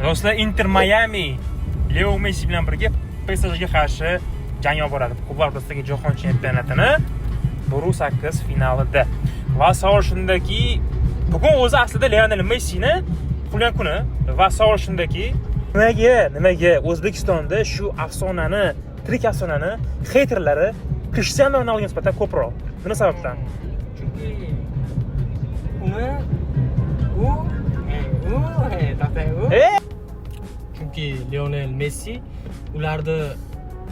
Do'stlar, Inter Miami Leo Messi bilan birga PSJga qarshi jang olib boradi. Klublar o'rtasidagi jahon chempionatini 1-8 finalida. Va savol shundaki, bugun o'zi aslida Lionel Messini tug'ilgan kuni va savol shundaki, nimaga O'zbekistonda shu afsonani, tirik afsonani heyterlari Cristiano Ronaldoga nisbatan ko'proq? Nima sababdan? Chunki uni u u to'xtang, u Chunki Lionel Messi ularni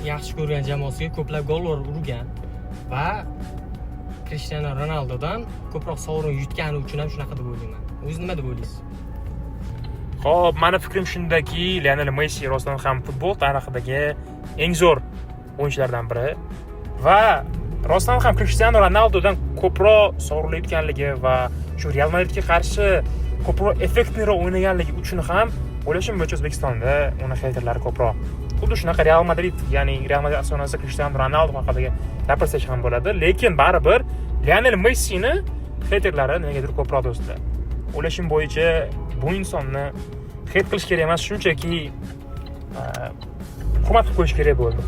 yaxshi ko'rgan jamoasiga ko'plab gollar urgan va Cristiano Ronaldodan ko'proq sovrin yutgani uchun ham shunaqa deb o'ylayman. O'zingiz nima deb o'ylaysiz? Xo'p, mani fikrim shundaki, Lionel Messi rostdan ham futbol tarixidagi eng zo'r o'yinchilardan biri va rostdan ham Cristiano Ronaldodan ko'proq sovrinlar yutganligi va shu Real Madridga qarshi ko'proq эффектный roq o'ynaganligi uchun ham, o'ylashim bo'yicha, O'zbekistonda uni heyterlari ko'proq. Xuddi shunaqa Real Madrid, ya'ni Real Madrid afsonasi Cristiano Ronaldo haqida gapirsak ham bo'ladi, lekin baribir Lionel Messini heyterlari negadir ko'proq, do'stlar. O'ylashim bo'yicha, bu insonni heyt qilish kerak emas, shunchaki hurmat qilib qo'yish kerak bo'ldi.